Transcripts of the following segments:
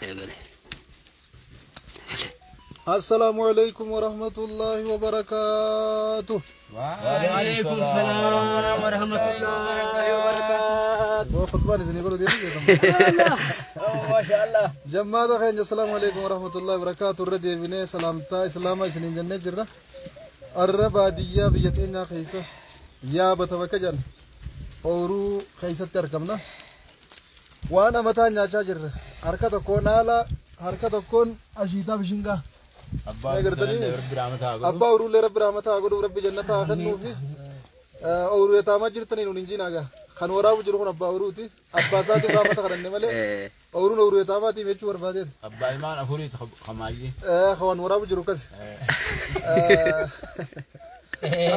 Eegale. Assalaamu alaikum warahmatullahi wabarakaatuh. Waalaikum salaam warahmatullahi wabarakatuh. Boo khutbaan isinii godhu deemu jedhamu. Maashaallah. Jammaata keenya assalaamu alaikum warahmatullahi wabarakaatuh irra deebinee salaamtaa islaamaa isiniin jennee jirra. Arra baadiyyaa biyya teenyaa keessa yaabata bakka jedhan ooyiruu keessatti argamna. Waan amataa nyaachaa jirra. Harka tokkoon haala harka tokkoon ashiitaa bishingaa. Abbaa Abbaa ooyiruullee rabbi rahmata haa godhuuf rabbi jannata haa kennuufi. Ooyiruu yataamaa jirtanii nuun hin jiinaagaa. Kan waraabu jiru kun abbaa ooyiruuti. Abbaa isaatiif rahmata kadhanne malee ooyiruun ooyiruu yataamaatiif jechuu barbaadeeti. Abbaa ilmaan afuriiti hamaayyee. Kan waraabu jiru akkasi.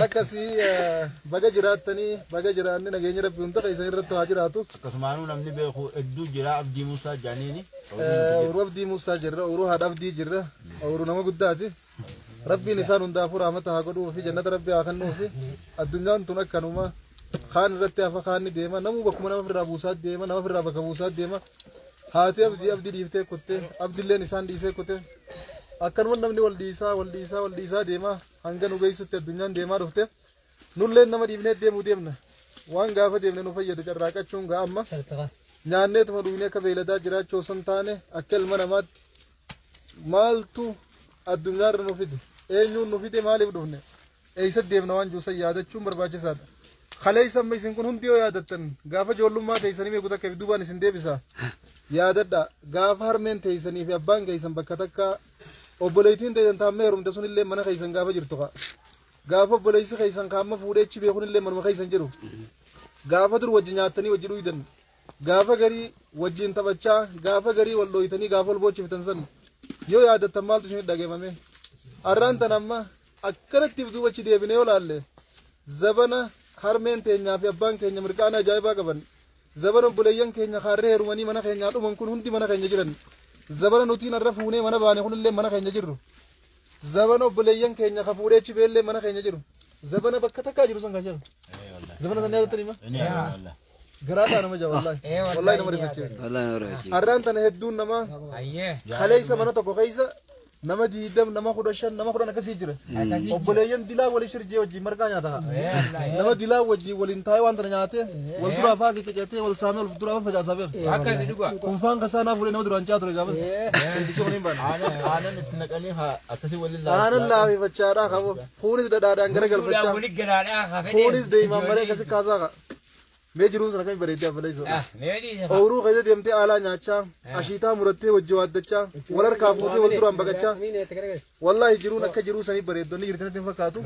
Akkasii baga jiraattanii baga jiraanne nageenya rabbi hunda keessan irratti haa jiraatu. Akkasumaanuu namni beeku hedduu jira Abdii Muusaa Jaaniini. Ooyiruu Abdii Muusaa jirra, ooyiruu haadha Abdii jirra, ooyiruu nama guddaati. Rabbiin isaan hundaafuu rahmata haa godhuu fi jannata rabbi haa kennuu fi addunyaan tun akkanuma kaan irratti hafa kaan ni deema namuu bakkuma nama ofirraa buusaa deema nama ofirraa bakka buusaa deema. Haati Abdii Abdii dhiiftee kutte Abdiilleen isaan dhiisee kutte akkanuma namni wal dhiisaa wal dhiisaa wal dhiisaa deema hanga nu geessutti addunyaan deemaa dhufte nulleen nama dhiifnee deemuu deemna waan gaafa deemne nu fayyadu carraaqachuun ga'a amma nyaanneetuma dhugnee akka beeyladaa jiraachuu osoo hin taane akka ilma namaatti maaltu addunyaarra nu fide eenyuun nu fide maaliif dhufne eessa deemna waan jiru san yaadachuun barbaachisaadha. Kaleessa amma isin kun hundi yoo yaadattan gaafa ijoollummaa teessanii meequ takka duubaan isin deebisa. Yaadadha gaafa harmeen teessanii fi abbaan keessan bakka takka obboleettiin teessan taammee heerumte sun illee mana keessan gaafa jirtu ka'a. Gaafa obboleessi keessan kaamma fuudhee achi beekuun illee manuma keessan jiru. Gaafa dur wajji nyaattanii wajji dhuydan. Gaafa garii wajjiin taphachaa gaafa garii wal dhooytanii gaafa wal boochiftan san yoo yaadattan maaltu isin dhageeffame. Arraan tan amma akkanatti duuba achi deebinee yoo laalle zabana harmeen teenyaa fi abbaan keenya mirqaana ajaa'ibaa qaban. Zabana obboleeyyan keenya kaarree heerumanii mana keenyaa dhuman kun hundi mana keenya jiran. Zabana nutiin arra fuunee mana baane kunillee mana keenya jirru. Zabana obboleeyyan keenya ka fuudhee achi beellee mana keenya jiru. Zabana bakka takkaa jiru san kan Zabana san yaadattanii ma? Garaataa nama jaa wallaahi. Wallaahi nama rifachiisa. Wallahi nama rifachiisa. Arraan tana hedduun nama kaleessa mana tokko keessa nama 20 nama 15 nama 10 akkasii jira. Obboleeyyan dilaa wali shirjee wajjin marqaa nyaata. Nama dilaa wajjin waliin taa'ee waan tana nyaatee wal duraa fa'aa qicatee wal saamee wal duraa fa'aa facaasaa beeku. Akkasi dhugaa. Kunfaan kasaanaa fuudhee nama duraan caa ture gaafas. Itti hin baane. Aanan itti naqanii akkasii waliin Aanan laafifachaadhaa qabu. Kunis dhadhaadhaan gara galfachaa. Waliin galaadhaa hafee. Kunis deemaan malee akkasii kaasaa qa'a. Mee jiruun sana kan bareeddee afaleessoo. Mee dhiisa. Ooyiruu keessa deemtee aalaa nyaachaa, ashiitaa murattee wajji waaddachaa, wal harkaa fuutee wal duraan baqachaa. Wallaahi jiruun akka jiruu sanii bareeddonni jirtanitti hin fakkaatu.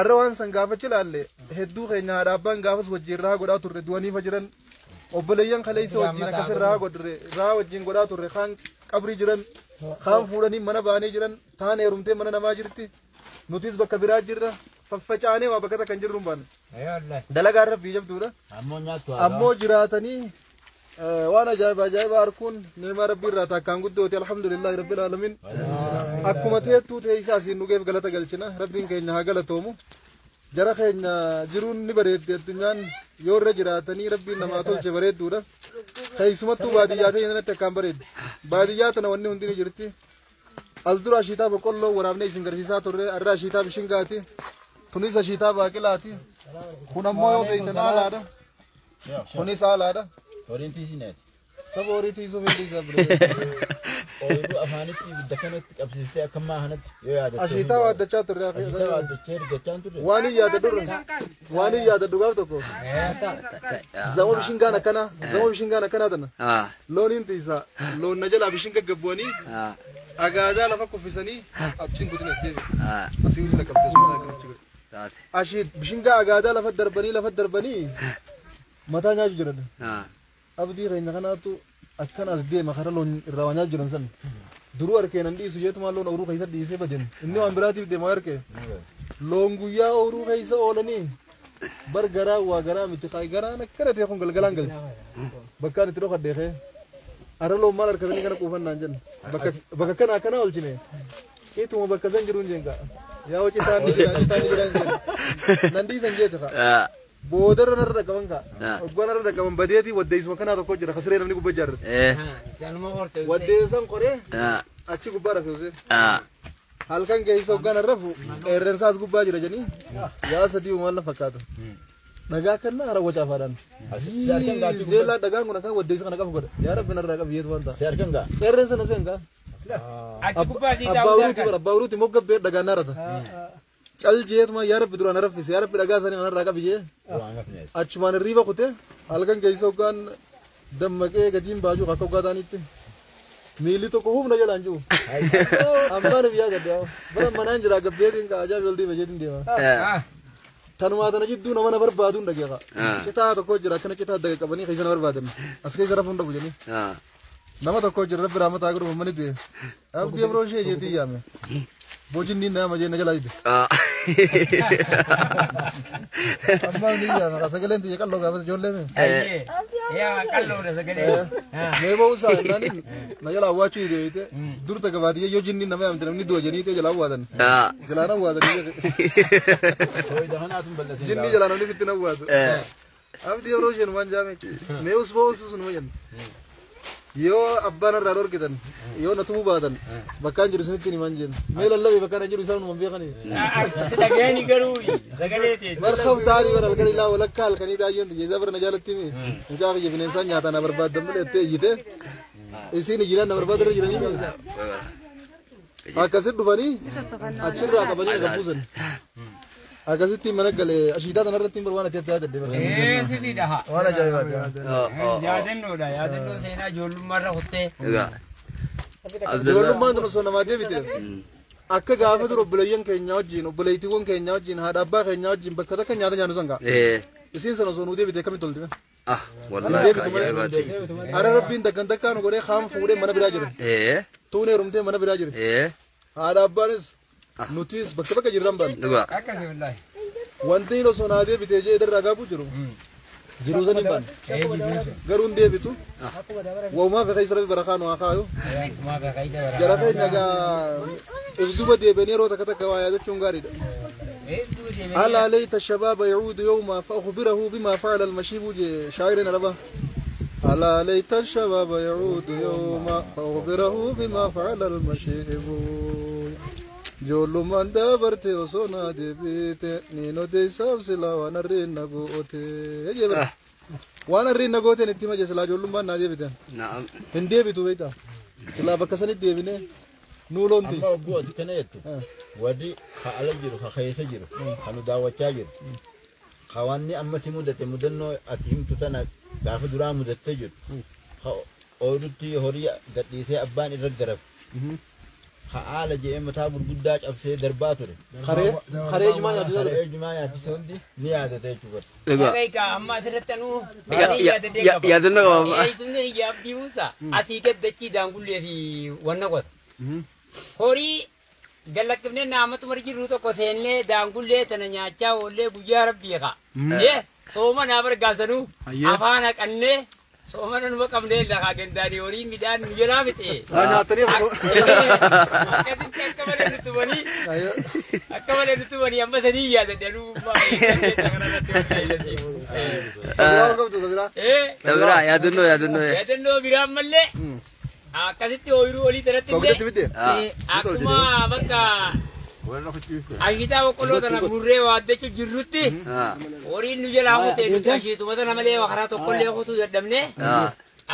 Arra waan san gaafachi ilaalle hedduu keenya haadha abbaan gaafas wajjin irraa godhaa turre du'aniifa jiran. Obboleeyyan kaleessa wajjin akkas irraa godhurre irraa wajjin godhaa turre kaan qabrii jiran kaan fuudhanii mana baanii jiran taan heerumtee mana namaa jirti. Nutis bakka biraa jirra faffacaanee waa bakka takka hin jirru hin baanne. Dalagaa rabbii jabduudha. Ammoo nyaattu Ammoo jiraatanii waan ajaa'iba ajaa'iba arguun neemaa rabbii irraa takkaan guddooti alhamdulillahi rabbil alamin. Akkuma teettuu teessaa asiin dhugeef galata galchina rabbiin keenya haa galatoomu. Jara keenya jiruun ni bareeddi addunyaan yoo irra jiraatanii rabbiin namaa tolche bareedduudha. Keessumattuu baadiyyaa ta'e sanatti akkaan bareeddi. Baadiyyaa tana wanni hundi ni jirti. As dura ashiitaa boqqolloo waraabnee isin garsiisaa turre arra ashiitaa bishingaati. Tunis ashiitaa baaqilaati. Kun ammoo yoo beektan haalaadha. Kunis haalaadha. Horiin tiisineeti. Saba horii tiisuuf hin dhiisaa bire. Ooyiruu afaanitti ibidda kanatti qabsiistee akka ammaa kanatti yoo yaadatte. Ashiitaa waaddachaa turre. Ashiitaa waaddachee ergachaan turre. Waan hin yaadadhu waan hin yaadadhu gaaf tokko. Zama bishingaan akkanaa zama bishingaan akkanaa tana. Looniin tiisaa loon na jalaa bishin gaggabbu'anii agaadaa lafa kuffisanii achiin guutin as deebi'e. Asii wajjin qabdee sun Ashiit bishingaa agaadaa lafa darbanii mataa nyaachuu jiran. Abdii keenya kanaatu akkana as deema karaa loon irraa waa nyaachuu jiran san. Duruu harkee nan dhiisu jeetumaan loon ooyiruu keessa dhiisee baden. Inni waan biraatiif deema harkee. Loon guyyaa ooyiruu keessa oolanii bar garaa waa garaa miti qaayi garaan akkana ta'e kun galgalaan galche. Bakkaan itti dhokadhee kee. Arra loon maal harkatanii kana quufannaan jenna. Bakka kana akkanaa oolchine. Ituma bakka san jiruun jeen ka'a. Yaa hojii taa'anii jira, taa'anii jira hin jenna. Nan dhiisan jeete ka'a. Boodarra narra qaban kaa. Oggaa narra qaban badeetii waddeessuma kanaa tokko jira kasiree namni gubbaa jaarrate. Waddeessan qoree achi gubbaa rafe Hussein. Halkan keessa hoggaan rafu qeerransaas gubbaa jira jedhanii yaa sadii uumaan la fakkaata. Dhagaa kana hara wacaafaadhaan. Jeellaa dhagaan kun akkan waddeessa kana qabu godha. Yaa rabbi narraa qabi yeetu waan ta'a. Si harkan gaa? Qeerransa na seen gaa. Abbaa uruuti bara abbaa uruuti mogga bee dhagaan narata. Cal jeetuma yaa rabbi duraan raffise yaa rabbi dhagaa sanii kanarraa qabi jee. Achumaan hirriiba kutee halkan keessa hoggaan dammaqee gatiin baajuu akka hoggaa ta'anitti. Miilli tokko humna jalaan jiru. Ammaan biyyaa gaddaa. Bara manaan jira gabbeetiin kaajaa beeldii bajeetiin deema. Tanumaa tana jidduu nama na barbaaduun dhageeqa. Citaa tokko jira akkana citaa daga qabanii keessa na barbaadan. As keessa rafuun dhabu jedhanii. Nama tokko jira rabbi raamataa godhu manni du'e. Abdii biroo ishee jeetii yaame. Bojinni nama jee na jalaa jide. Ammaan ni yaame sagaleen tiyya qalloo gaafas ijoollee mee. Mee ba'uusaa jennaan na jala awwaachuu dide beekte dur takka baadiyyaa yoo jinni nama yaamte namni du'a jedhanii jala awwaatan. Jalaan awwaatan. Jinni jalaan namni fitti awwaatu. Abdii yeroo isheen waan jaame mee us ba'uusus numa jenna. Yoo abbaan irraa dhorkitan yoo na tumuu baatan bakkaan jiru isinitti himan jenna. Mee lallabee bakkaan jiru isaan numan beekanii. Dhageenyi garuu sagalee ta'e. Markab taanii bara halkan ilaa walakkaa halkanii daayyoon xiyyeessaa bara na jaalatti himi. Mucaa kiyya bineensaan nyaataa na barbaaddan malee jettee iyyite. Isiin iyyinaan na barbaadarra jiranii mi? Akkasitti dhufanii achirraa qabanii akka buusan. Akkasitti mana galee ashiitaa tanarratti hin barbaanne itti yaadadde. Sirriidha. Waan ajaa'ibaati. Yaadannoodha. Yaadannoo seenaa ijoollummaarra kuttee. Ijoollummaan tun osoo namaa deebite. Akka gaafa dur obboleeyyan keenya wajjin obboleettiiwwan keenya wajjin haadha abbaa keenya wajjin bakka takka nyaata nyaannu san ga'a. Isiin sana osoo nuu deebite akkamitti tolti? Wallahi ajaa'ibaati. Hara rabbiin takkan takkaan godhee kaan fuudhee mana biraa jira. Tuun heerumtee mana biraa jira. Haadha abbaanis nutis bakka bakka jirran baanne. Akkasi wallahi. Wanti inni osoo naa deebitee jee irraa gaabuu jiru. Jiruu san hin baanne. Garuu hin deebitu. Walumaa fi keessa rabbi barakaa nu haa kaayu. Jara keenya gaa ifduba deebi'anii yeroo takka takka waa yaadachuun gaariidha. ألا ليت الشباب يعود يوما فأخبره بما فعل المشيب شاعر ربا. ألا ليت الشباب يعود يوما فأخبره بما فعل المشيب. Ijoollummaan dabarte osoo naa deebite niin odeessaaf silaa waan harreen na goote. Waan harreen na gooteen itti maje silaa ijoollummaan naa deebiten. Hin deebitu beektaa. Silaa bakka sanitti deebine nuu loon Amma ogguu ati kana jettu warri ka ala jiru ka keessa jiru ka nu daawwachaa jiru ka wanni amma si mudate mudannoo ati himtu tana gaafa duraa mudattee jiru ka ooyirutti horii gadhiisee abbaan irra garafe ka haala jedhee mataa gurguddaa cabsee darbaa ture. Haree jimaa nyaachisa ture. Haree jimaa nyaachise hundi ni yaadata jechuudha. Egaa amma asirratti anuu Yaadannoo qaba. Eessumni hiyya abdii Muusaa asii gad dachii daangullee fi wanna qota. Horii galaqqifnee naamatu mara jirru tokko seennee daangullee tana nyaachaa oollee guyyaa rabbii kaa. Sooma naa bargaasanuu afaan haqannee sooma numa qabnee lafaa gandaanii horii midhaan nu jalaa fixe. Nyaatanii Akkasitti akka malee nu tumanii akka malee nu tumanii amma sanii yaadadhe anuu Biraa qabdu biraa. Biraa yaadannoo yaadannoo. Yaadannoo biraa ammallee akkasitti ooyiruu olii irratti illee akkuma bakka ashiitaa boqqolloo tana murree waaddachuu jirrutti horiin nu jalaa kutee nuti ashiituma tana malee karaa tokkollee kutuu dadhabne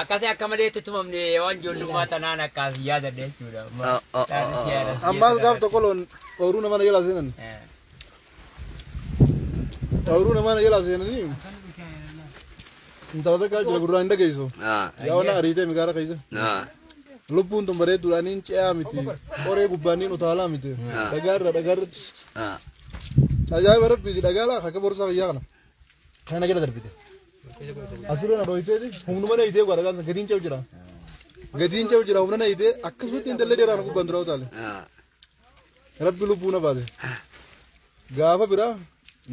akkasii akka malee itti tumamne waan ijoollummaa tanaan akkas yaadadhe jechuudha. Ammaas gaaf tokko loon ooyiruu nama na jalaa seenan. Ooyiruu nama na jalaa seenanii intala takka jira gurraan hin dhageessu. Yaa waan ariitee migaara keessa. Lubbuun tun bareedduudhaan hin ce'aa miti. Qoree gubbaan hin utaalaa miti. Dhagaarra dhagaarra. Ajaa'iba rabbi dhagaa laa akka borsaa fayyaa kana. Kana jala darbite. Asirra na dhooyiteeti humnuma na hiitee dhagaan san gatiin ce'u jira. Gatiin ce'u jira humna na hiitee akkasumatti intallee dheeraan gubbaan dura utaale. Rabbi lubbuu na baase. Gaafa biraa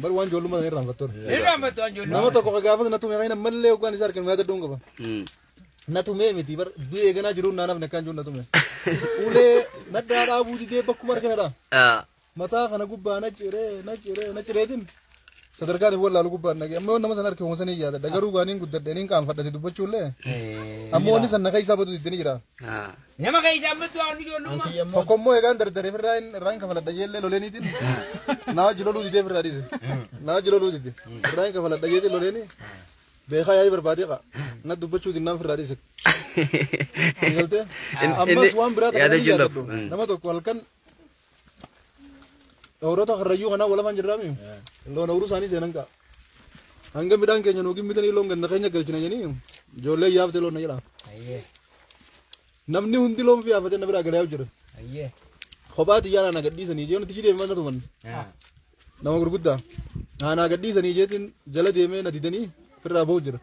bar waan ijoollummaa sana irraanfattoon. Irraanfattu waan ijoollummaa. Nama tokko gaafa sana tume kana mallee hoggaan isaa harkaan yaadadhuun qaba. Na tumee miti bar du'ee ganaa jiruun naa nafne akkaan jiruun na tume. Ulee naddaa dhaabuu didee bakkuma harka nadhaa. Mataa kana gubbaa na ciree na ciree na cireetiin Sadarkaan iwwan laalu gubbaan nagee amma nama san harki hoomsanii yaadadha garuu gaaniin guddadheen qaanfadhate dubbachuullee ammoo wanni san na keessaa badu itti ni jira. Nama keessaa badu waan ijoollummaa. Tokko immoo egaan dardaree firraa irraan kafaladha jeellee loleeniitiin naa wajji loluu didee firraa dhiise naa wajji loluu dide irraan kafaladha jeetiin loleeni beekaa yaa'ii barbaadee qa na dubbachuu dinnaan firraa dhiise. Galtee ammas waan biraa takka yaadadhu nama tokko halkan Awurata karrayyuu kanaa walafaan jirraami. Loon awuruu isaanii seenan ka'a. Hanga midhaan keenya nuukin bitanii loon ganda keenya galchina jedhanii ijoollee yaaftee loon na jedha. Namni hundi loon fi yaafatee na biraa galee jira. Kophaa xiyyaara na gadhiisanii jechuun itti deemee mana tuman. Nama gurguddaa. Naa gadhiisanii jeetiin jala deemee na didanii firraa ba'u jira.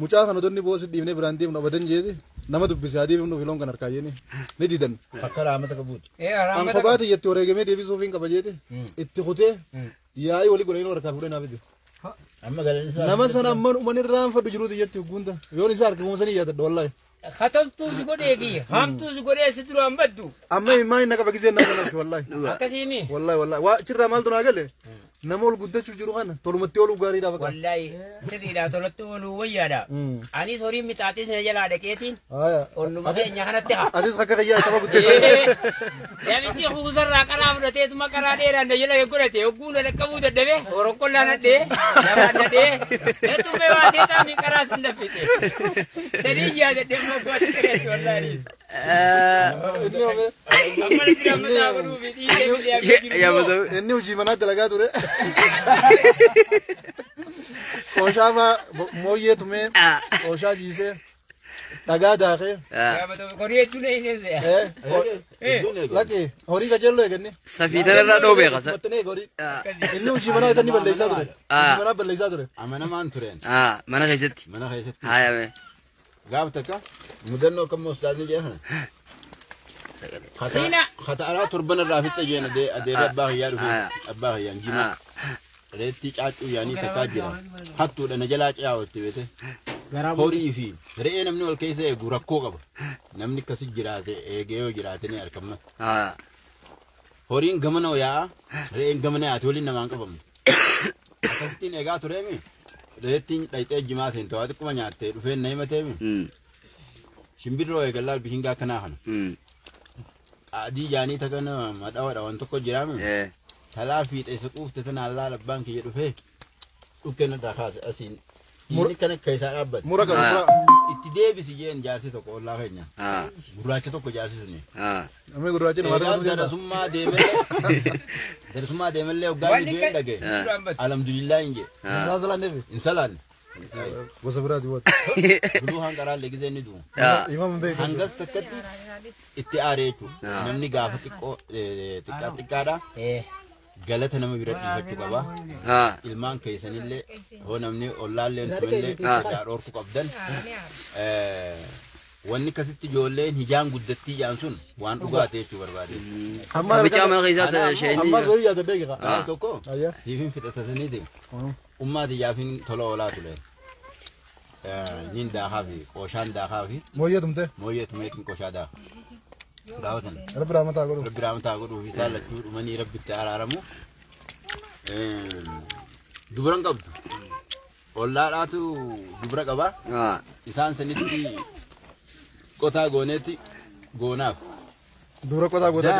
Mucaa kana otonni boosi dhiifnee biraan deemnu abadan jeeti nama dubbise haa deebifnuuf loon kan harkaa jeeni ni didan. Fakka raamata qabuuti. An kophaa xiyyatti wareegamee deebisuuf hin qaba jeeti itti kutee yaa'ii walii godhanii harkaa fuudhee naaf ije. Amma galanni isaa. Nama sana amma uummanni irraan fadhu jiruuti jetti hogguunta yoon isaa harka kuusanii yaadadha wallaahi. Katoltuus godhee fi hamtuus godhee si duraan baddu. Amma himaan inni qaba gisee nama sana harki wallaahi. Akkasiini. Wallaahi wallaahi waa achirraa maaltu naa gale nama ol guddachuu jiru kana tolumatti ooluu gaariidha bakka. Wallaahi sirriidha tolatti ooluu wayyaadha. Anis horii mixaaxis na jalaa dhaqeetiin olluma keenya kanatti haa. Atis akka kayyaa saba guddachuu. Namichi kuusarraa qaraa fudhateetuma qaraa dheeraan na jala godhate hogguu na dhaqqabuu dadhabe horonqollaa nadhee namaan nadhee nattummee baatee taa'anii qaraa san daffite. Sadii yaadadhee moggaatti qareetti wallaahi. Amma bira mataa godhuu fi dhiisee bilee akka jiru. Inni hojii manaa dalagaa ture. Qooshaa faa mooyyee tumee qooshaa jiisee dhagaa daakee. Horii jechuun eessee. Lakki horii qajeelloo eeganne. Safii tanarraa dhoo beeka. Horii. Inni hojii manaa inni balleessaa ture. Hojii manaa balleessaa ture. Amanamaan tureen. Mana keessatti. Mana keessatti. Haayame. Gaaf takka mudannoo kam ustaazni jedhan. Siina. Kata'araa torban irraa fixa jeen adeera abbaa kiyyaa dhufe abbaa kiyyaan jima. Reetti caaccuu yaanii takkaa jira. Hattuudha na jalaa ce'aa beete. Horii fi re'ee namni wal keessa eegu rakkoo qaba. Namni akkasi jiraate eegee yoo jiraate ni argama. Horiin gamana yaa'a re'een gamana yaate waliin namaan qabamne. Akkasittiin eegaa tureemi reettiin dhayxee jimaa seente waa xiqquma nyaattee dhufeen na himateemi. Shimbirroo eegallaa bishingaa akkanaa kana. Adii jaanii takka madhawadha waan tokko jiraame. Talaa fiixee isa quufte tanaan laala abbaan kiyya dhufee dhukkeen irraa kaase asiin. Inni kana keessaa dhaabbate. Mura qabu mura. Itti deebisi jeen jaarsi tokko ollaa keenya. Gurraacha tokko jaarsi suni. Namni gurraachi nama Eegaan darasummaa deemellee darasummaa deemellee hoggaa inni du'een dhagaye. Alhamdulillah hin jee. Hin salaanne. Hin salaanne. Gosa biraati wata. Buluu hanqaraallee gisee inni du'u. Imaam beeku. Hangas takkatti itti aaree jechuudha. Namni gaafa xiqqoo xiqqaa xiqqaadha. Galata nama bira dhiifachuu qaba. Ilmaan keessanillee hoo namni ollaallee tumillee irraa dhorkuu qabdan. Wanni akkasitti ijoolleen hijaan guddattii jaan sun waan dhugaate jechuu barbaade. Bichaa mana keessaa isheen. Ammas wayii yaadadhee jira. Nama tokko siifin fixatasaniiti ummaati yaafin tola oolaa ture. Nin daakaa fi qooshaan daakaa fi. Mooyyee tumtee. Mooyyee tumeetiin qooshaa daakaa. Gaafatan. Rabbi rahmataa godhu. Rabbi rahmataa godhuu fi isaan lachuu dhumanii rabbitti araaramu. Dubara hin qabdu. Ollaadhaatu dubara qaba. Isaan sanitti qotaa gooneetti goonaaf. Dubara qotaa goota.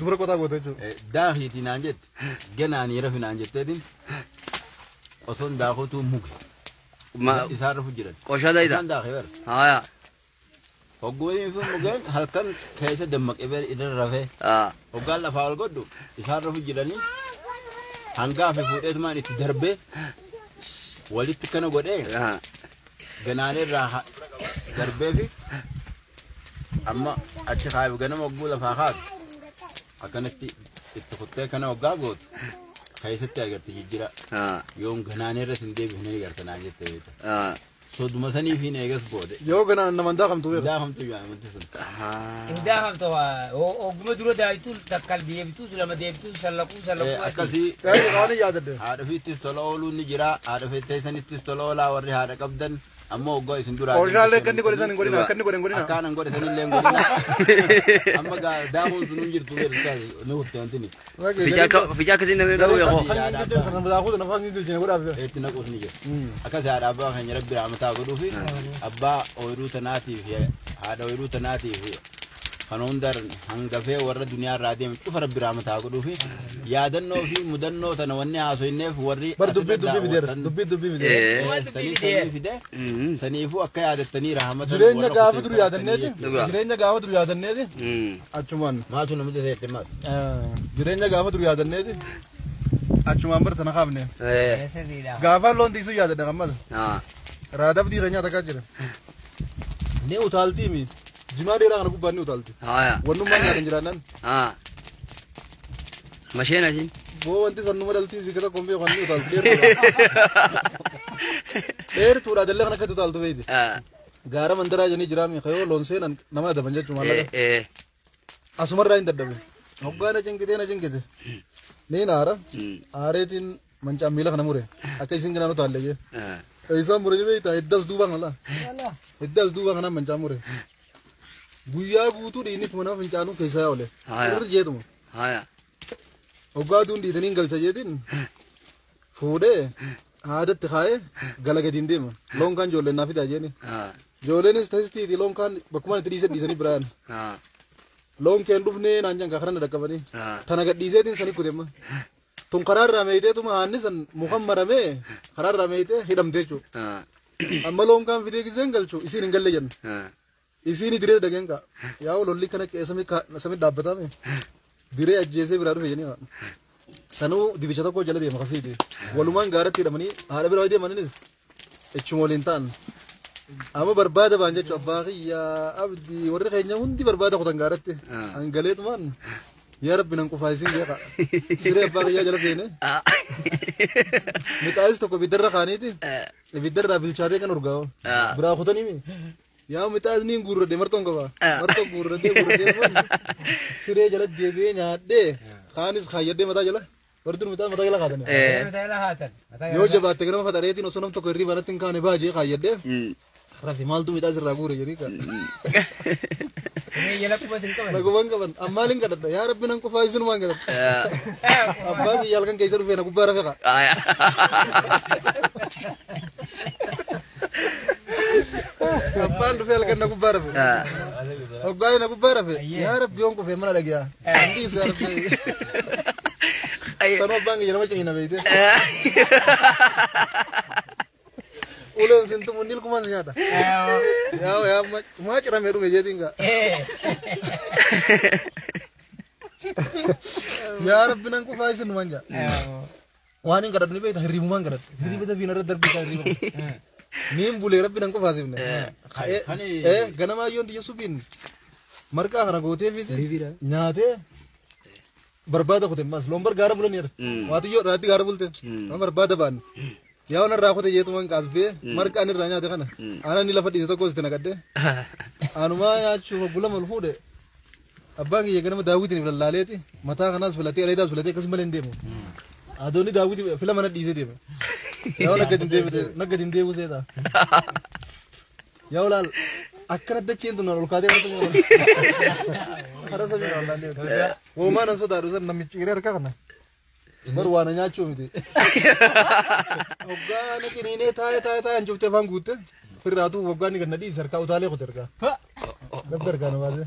Dubara qotaa goota jechuudha. Daahiitii naan jette. Ganaanii rafi naan jetteetiin osoon daakuutu muge. Isaan rafu jiran. Qooshaa daayitaa. Isaan daakee bara. Haaya. Hogguun fi mugeen halkan keessa dammaqee irra rafee hoggaan lafaa ol godhu isaan rafu jiranii hangaa fi fuudheetumaan itti darbee walitti kana godhee ganaanee irraa darbee fi amma achi kaayu ganama hogguu lafaa kaatu akkanatti itti kuttee kana hoggaa gootu keessatti agarti jijjiira yoon ganaanee irra sin deebifne ni garta naan jettee beekta. Soduma sanii fi eegas boode. Yoo ganaan nama daakamtu beeku. Daakamtu yaa sun. Hin daakamtu oguma dura daayitu takkal deebitu lama deebitu sallaquu sallaquu. Akkasii. Waan yaadadde. Haadha ofiittis tola ooluun ni jira. Haadha teessanittis tola oolaa warri haadha qabdan. Ammoo hoggaa isin duraa Oomishaalee akka inni godhe san hin godhina, akka inni godhe hin godhina. Akkaan hin godhe sanillee hin godhina. Amma daakuun sun hin jirtu ni kutte wantini. Ficaa akkasiin namni dha'uu yakoo. Itti naquus ni jira. Akkas haadha abbaa keenya Rabbi rahmataa godhuu fi abbaa ooyiruu tanaatiif haadha ooyiruu tanaatiif kan hunda hangafee warra duniyaa irraa deeme cufa Rabbi rahmataa godhuu fi yaadannoo fi mudannoo tana wanni haasofneef warri Bar dubbii dubbii fideera. Dubbii dubbii fideera. Sanii sanii fide saniifuu akka yaadattanii rahmata Jireenya gaafa dur yaadanneeti. Jireenya gaafa dur yaadanneeti. Achumaan. Maatu namicha seette maas. Jireenya gaafa dur yaadanneeti. Achumaan bar tana kaafne. Gaafa loon tiisuu yaadadha kammas. Raadabdii keenya takkaa jira. Ni utaaltii mi. Jimaa dheeraa kana gubbaan ni utaalti. Wannummaan nyaatan jiraannan. Masheen asin. Boo wanti sannuma dhaltii si kasa kombee kan ni utaalti dheertuudha. Dheertuudha jallee kan akkatti utaaltu beeyti. Gaara mandaraa jedhanii jiraami kayoo loon seenan nama adaban jechuudha maallaqa. Asumarraa hin dadhabe. Hoggaa na cinqitee na cinqite. Ni naara. Aareetiin mancaan miila kana mure. Akka isin kanaan utaalle jee. Isaan mure ni beeyta hiddas duuba kana laa. Hiddas duuba kana mancaan mure. Guyyaa guutuu dhiinni tuma nama fincaanuu keessaa oole. Irra jeetuma. Hoggaa aduun dhiitanii hin galcha jeetiin fuudhee haadatti kaa'ee gala gadiin deema. Loon kaan ijoolleen naa fidaa jeeni. Ijoolleenis tasistiiti loon kaan bakkumaan itti dhiise dhiisanii biraan. Loon keen dhufnee naan jangaa karaa na dhaqqabanii. Tana gadhiiseetiin sani kutemma. Tun karaarraa meeyiteetuma haanni san mukan maramee karaarraa meeyitee hidhamte jechuudha. Amma loon kaan fidee giseen galchu isiin hin galle jenna. Isiin diree dhageen kaa. Yaa lolli kana samii dhaabbatame. Diree ajjeesee biraa dhufe jenii. Sanuu dibicha tokko jala deema kasiiti. Walumaan gaaratti hidhamanii haadha biraa deemaninis ichuma waliin ta'an. Amma barbaada baan jechuun abbaa kiyyaa abdii warri keenya hundi barbaada kutan gaaratti. Hangaleetumaan yaa Rabbi nan qufaa isin jeeqa. Siree abbaa kiyyaa jala seene. Mixaayis tokko ibiddarra kaaniiti. Ibiddarraa bilchaatee kan urgaa'u. Biraa kutanii mi? Yaa mixaayis niin guurradhe martoon qaba. Martoo guurradhee guurradhee siree jala deebi'ee nyaadhee kaanis kaayyadhee mataa jala. Warri mixaayis mataa jala kaatanii. Yoo jabaatte ganama faxareetiin osoo nam tokko hirriba natti hin kaane baajee kaayyadhee. Rafi maaltu mixaayis irraa guure jedhii kaa. Nagumaan qaban ammaaliin kadhadha yaa Rabbi nan qufaa isinumaan kadhadha. Abbaan kiyya halkan keessa dhufee na gubbaa rafe kaa. Abbaan dhufee halkan na gubbaa rafe. Hoggaa na gubbaa rafe yaa Rabbi yoon qufee mana dhagiyaa. Dhiisu yaa Rabbi. Sanuu abbaan kiyya nama ciniina beeyte. Uleen sintumu ni ilkumaan si nyaata. Yaa yaa maa ciramee dhufe jeetiin kaa. Yaa Rabbi nan qufaa isinumaan jaa. Waan hin kadhadhu ni beekta hirribumaan kadhadhu. Hirriba dafiin irra darbii isaa hirriba. Niin bulee Rabbi nan qufaa sifne. Ganamaa yoon xiyya subiin marqaa kana gootee fi nyaatee barbaada kute mas loon bar gaara bulan jedha. Waatiyyoo raatti gaara bulte. Nama barbaada baan. Yaa waan irraa kute jeetumaan kaasbee marqaan irraa nyaate kana. Aanaan inni lafa dhiise tokko sitti naqadde. Aanumaa nyaachuuf bula mal fuudhe. Abbaan kiyya ganama daawwitiin filallaaleeti mataa kanaas filatee areedaas filatee akkas malee hin deemu. Adoonni daawwitii fila mana dhiisee deema. Yaa nagga hin deebu seeta. Yaa olaal akkana dacheen tun ol kaatee irratti karaa samii ol laalee. Woomaan an sodaadhu san namichi hiree harka kana. Bar waan nyaachuu miti. Hoggaa na ciniinee taa'ee taa'ee taa'ee ancuftee afaan guutte. Firraatu hoggaa inni ganna dhiise harkaa utaalee kute harkaa. Rabbi harkaa na baase.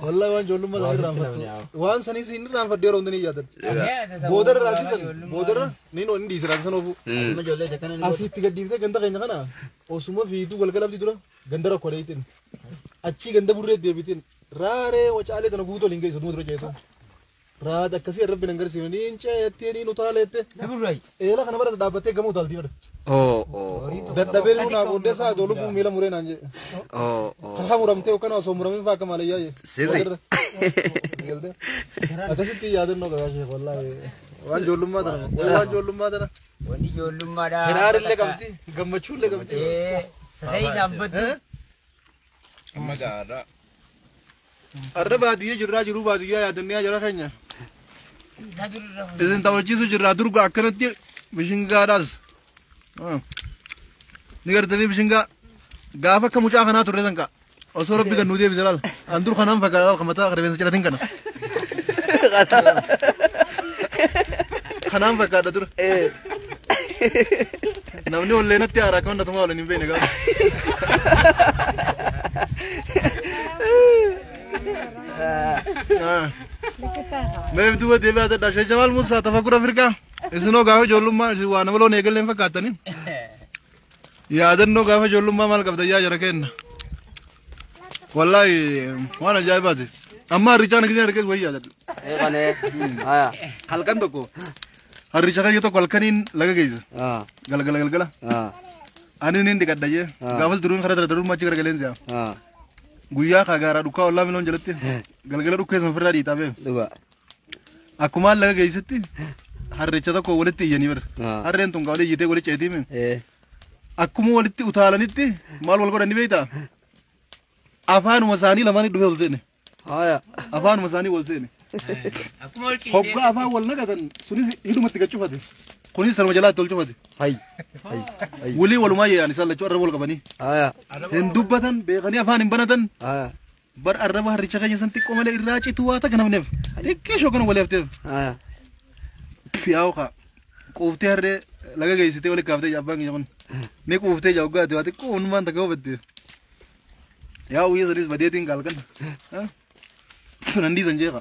Wallahi waan ijoollummaa sana irraanfattu. Waan sanii siin irraanfadhu yeroo hundi ni yaadadha. Boodarra raasisan boodarra ni inni dhiise raasisan ofu. Asitti gad dhiiftee ganda keenya kana osuma fiituu galgala abdii dura ganda rakkoo dheeyitin. Achii ganda burree deebitin. Raaree wacaalee tana guutuu waliin geessu dura ceetu. Raada akkasii Rabbi nan garsiifne niin ceettee niin utaaleette. Eela kana bara dhaabbattee gama utaaltii bara. Dadhabee nu naa booddee isaa adoo lubbuu miila muree naan jedhe. Kakaa muramtee yookaan osoo muramin fa'aa akka malayyaa jee. Sirri. Akkasitti yaadannoo qabaa sheekh wallaahi. Waan ijoollummaa tana. Waan ijoollummaa tana. Wanni ijoollummaadha. Hiraarillee qabdi. Gammachuullee qabdi. Sadee isaan baddu. Amma gaara. Arra baadiyyaa jirraa jiruu baadiyyaa yaadannee jira keenya. Isin taphachiisu jirraa durga akkanatti bishingaadhaas. Ni gartanii bishingaa gaafa akka mucaa kanaa turre sanqa. Osoo rabbi kan nu deebise laal. An dur kanaan fakkaata laal mataa rifeensa ciratin kana. Kanaan fakkaata dur. Namni walleenatti haaraa akka hunda tumaa waliin hin beekne gaafa. Meef duuba deebi'aa dadhaa Sheekh Jamaal Muusaa Tafakkur Afrikaa. Isinoo gaafa ijoollummaa waa nama loon eegalleen fakkaattanii. Yaadannoo gaafa ijoollummaa maal qabda yaa jara kenna. Wallaahi waan ajaa'ibaati. Amma harrichaan akkasiin argees wayii yaadadha. Halkan tokko harricha kayya tokko halkaniin laga geessa. Galgala galgala. Ani niin dhiqadha jee. Gaafas duruun karaa dara duruun achi garagaleen si'a. Guyyaa kagaaraa dhukkaa ollaa miloon jalatti galgala dhukkee san ofirraa dhiitaa beeku. Akkuma laga geessetti harricha tokko walitti iyyanii bara. Harreen tun walii iyyitee walii ceetiimi. Akkuma walitti utaalanitti maal wal godhanii beektaa? Afaanuma isaanii lamaanii dhufee ol seene. Afaanuma isaanii wal seene. Hoggaa afaan wal naqatan sunis hidhumatti gad cufate. Kunis sanuma jalaatti ol cufate. Walii walumaa yeeyaan isaan lachuu arraba wal qabanii. Hin dubbatan beekanii afaan hin banatan. Bar arraba harricha keenya san xiqqoo malee irraa cituu waa takka namneef. Xiqqee kana walii hafteef. Yaa'u kaa quuftee harree laga geessitee wali kaaftee abbaan keenya kun. Ni quuftee jaa waa xiqqoo hundumaan takka hubatte. Yaa'u guyyaa sadiis badeetiin kaalkan. Nan dhiisan jeeqa.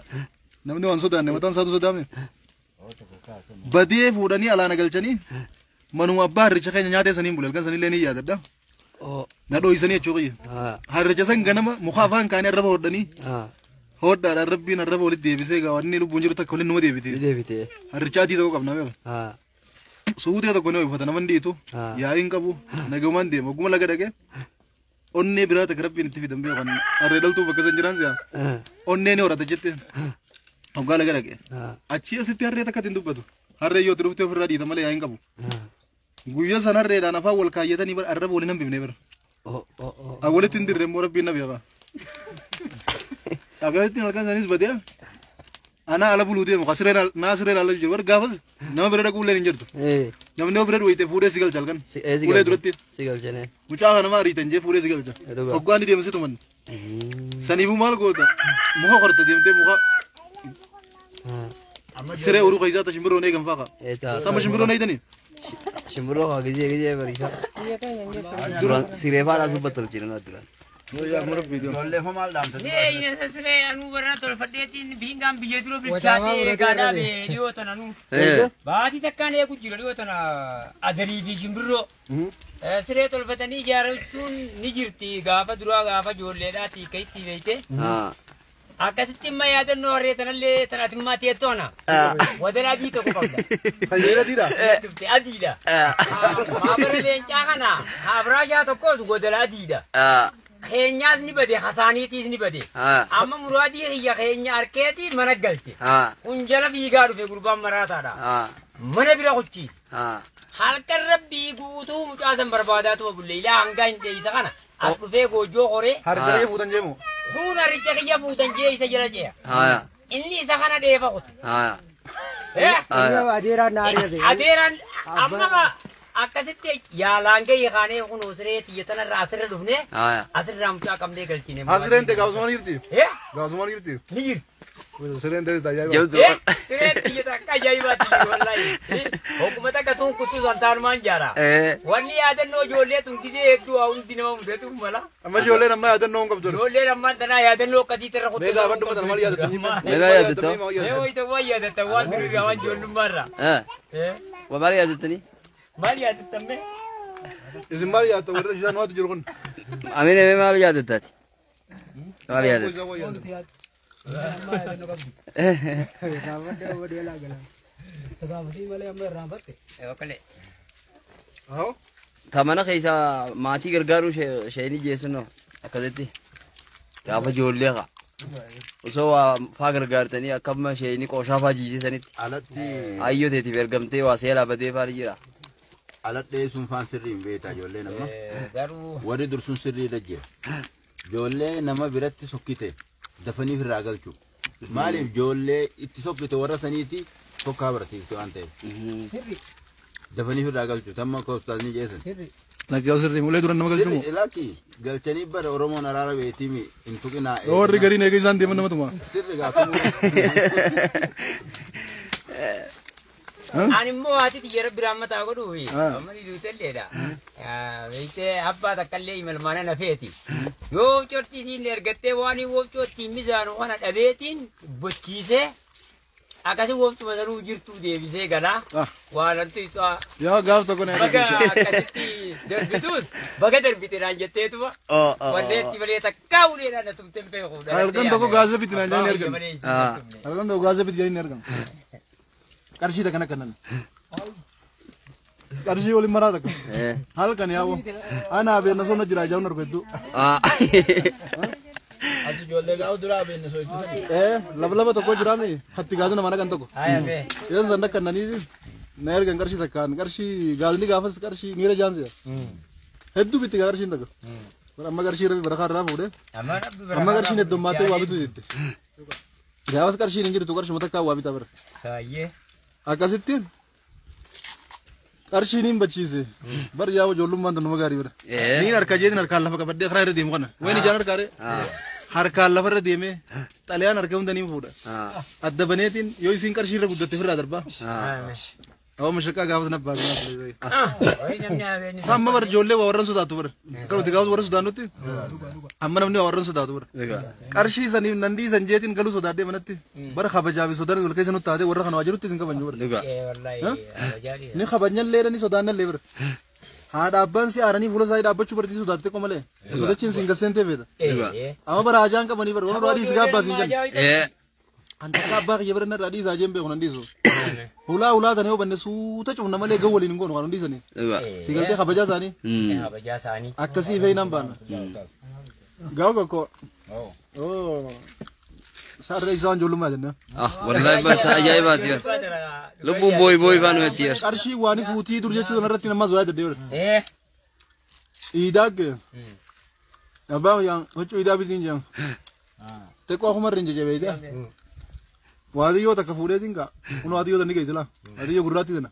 Namni waan sodaanne mataan isaatu sodaame. Badee fuudhanii alaana galchanii manuma abbaa harricha keenya nyaatee saniin bule halkan sanillee ni yaadadha. Na dhooysanii jechuu qiyya. Harricha san ganama muka afaan kaanii arraba hodhanii hodhaadhaan rabbiin arraba walitti deebisee gaa wanni lubbuun jiru takka waliin numa deebite. Harricha adii tokko qabna beeka. Suutee tokko ni uffata nama dhiitu yaa'iin qabu nagahumaan deema oguma laga dhaqee onnee biraa takka rabbiin itti fidan beekan harree dhaltuu bakka san jiraan si'a onnee ni horata jette hoggaa laga dhaqee achii asitti harree takka ittiin dubbatu harree yoo dhuftee ofirraa dhiita malee yaa'iin qabu. Guyyaa san harreedhaan afaan wal kaayyatanii bara arraba waliin hambifne bara. Walitti hin dirre immoo rabbiin na beeka. Akkasitti halkan sanis badee ana ala buluu deemu naa siree ala jiru bara gaafas nama bira dhaquu illee hin jirtu. Namni nama bira dhuwayte fuudhee si galcha halkan. Fuudhee duratti. Mucaa kana nama ariitan jee fuudhee si galcha. Hoggaa inni deemsitu manni. Saniifuu maal goota muka qorta deemtee muka siree uruu keessaa ta shimbirroon eegan faaqa. Sama shimbirroon eegdanii. Shimbirroo haa gizee gizee bariisa. Duraan siree faadhaa subbatti tolchinan duraan. Ijoollee maal dhaamta? Nee, siree anuu barana tolfadheetiin biingaan biyya dura bilchaatee eegaadhaa bee dhiyoo tana nuu. Baatii takkaan eegu jira dhiyoo tana adarii fi shimbirroo. Siree tolfatanii ijaarrachuun ni jirti gaafa duraa gaafa ijoolleedhaati akka itti beekte. Akkasitti imma yaadannoo harree tanallee tanatimmaa teettoona. Wadala adii tokko qabda. Fayyeera adiidha? Adiidha. Maabara leencaa kana haabiraashaa tokkos godala adiidha. Keenyaas ni bade hasaaniitiis ni bade. Amma muraadii kiyya keenya harkeetii mana galche. Kun jala fiigaa dhufe gurbaan maraataadha. Mana bira kuchiise. Halkan rabbii guutuu mucaa san barbaadaatuma bulle ilaa hangaa hin dheeysa kana as dhufee goojjoo qoree. Harjaree fuutan jeemu. Kun harricha kiyya fuutan jee isa jala ce'a. Inni isa kana dheefa kutu. Adeeraan amma akkasitti yaalaan gahee kaanee kun siree xiyya tanarraa asirra dhufne asirraa mucaa qabnee galchine. Asirreen ta'e gaafasumaan jirti? Gaafasumaan jirti? Ni jirti. Sireen ta'e ajaa'iba. Sireen xiyya takka ajaa'ibaati wallaahi. Hogguma takka tun kutuu santaanumaan jaara. Wanni yaadannoo ijoollee tun gisee hedduu haa hundi nama mudatuuf mala. Amma ijoolleen ammaa yaadannoo hin qabdu. Ijoolleen ammaan tanaa yaadannoo akkasii irra kutuu. Mee gaafadhu mata maal yaadatta? Meeqa yaadatta? Mee wayita waan yaadatta waan durii waan ijoollummaarraa. Waa maal yaadattanii? Maal yaadatta mee? Isin maal yaadatta warra isaan waatu jiru kun? Amine mee maal yaadattaati? Maal yaadatta? Ta mana keessa maatii gargaaruu isheenii geessunoo akkasitti gaafa ijoollee haa. Osoo waa faa gargaartanii akkama isheenii qooshaa faa jiisisanitti ayyoo teetiif ergamtee waa seelaa badee faa ni jira. Aladhee sun faan sirrii hin beektaa ijoollee nama. Warri dursun sirriidha jira. Ijoollee nama biratti sokkite dafanii ofirraa galchu. Maaliif ijoollee itti sokkite warra saniiti tokkaa barsiifte waan ta'eef. Dafanii ofirraa galchu tamma akka ustaazni jeessan. Lakkee sirrii ulee dura nama galchumu. Sirri lakki galchanii bara Oromoon araara beetiimi hin tuqinaa. Warri gariin eega isaan deeman nama tuma. Sirri gaafamu. Ani immoo haati xiyyeera biraan mataa godhuufi. Amma ni duutelleedha. Beektee abbaa takkallee imalmaana nafeeti. Yoo cortii siin ergattee waan wofcoo ittiin mizaanu kana dhabeetiin bochiisee akkasii woftuma sanuu jirtuu deebisee galaa. Waan antu isaa Yaa gaaf tokko na baga akkasitti darbituus baga darbite naan jetteetuma. Walleetti malee takkaa uleedhaan na tumteen beeku. Halkan tokko gaazexaa bitti naan jedhanii ergan. Halkan tokko gaazexaa bitti jedhanii ergan. Qarshii takka nakkannan. Qarshii waliin maraa takka. Halkan yaa'u. Anaa beekna sonna jira jaa'uun argu hedduu. Ati ijoollee gaafa duraa beekne sochisan. Laba tokko jiraami hatti gaazexaa nama naqan tokko. Yoo san nakkannanii na ergan qarshii takkaan qarshii gaazni gaafas qarshii miira jaansiya. Hedduu bitti qarshiin takka. Amma qarshii rabbi barakaa irraa fuudhee. Amma qarshiin heddummaatee waa bitu jetti. Gaafas qarshiin hin jirtu qarshuma takkaa waa bitaa bara. Akkasitti qarshiin hin bachiise. Bar yaa ijoollummaan tun nama gaarii bara. Niin harka jeetiin harkaan lafa qabadhee karaa irra deemu kana. Wayni ijaan harkaaree. Harkaan lafa irra deemee xalayaan harka hunda niin fuudha. Adda baneetiin yoo isiin qarshii irra guddatte ofirraa darbaa. Awwa mashaqaa gaafas na baasee. Amma bar ijoollee waa warran sodaatu bara. Akka nuti gaafas warra sodaannutti amma namni waa warran sodaatu bara. Qarshii saniif nan dhiisan jeetiin galuu sodaadhee manatti bara kabajaa fi sodaan wal keessa nutti taatee warra kana waa jirutti isin kabajnu bara. Ni kabajnallee ni sodaannallee bara. Haadha abbaan si aaranii fuula isaanii dhaabbachuu barti sodaatte qofa malee. Sodachiin sin gasseen feeta. Amma bara ajaan qabanii bara warra dhiis gaabbaa sin jenna. An takka abbaa kiyya bara narraa dhiisaa jeen beeku nan dhiisu. Hulaa hulaa tana yoo banne suuta cufna malee gahu waliin hin goonu kan hundi isaanii. Si galtee kabajaa isaanii. Akkasii fe'in nan baana. Gaafa tokko. Sarree isaan ijoollummaa jenna. Wallahi barta ajaa'ibaati. Lubbuun booyi booyi faan nutti yer. Qarshii waan fuutii dur jechuu kanarratti nama zoyaa jedhee bara. Iidaa kee. Abbaa kiyyaan huccuu iidaa bitiin jedhamu. Xiqqoo akkuma irra hin jajjabeeyte. Waadiyyoo takka fuudheetiin kaa. Kun waadiyyoo tanni geessila. Waadiyyoo gurraattii sana.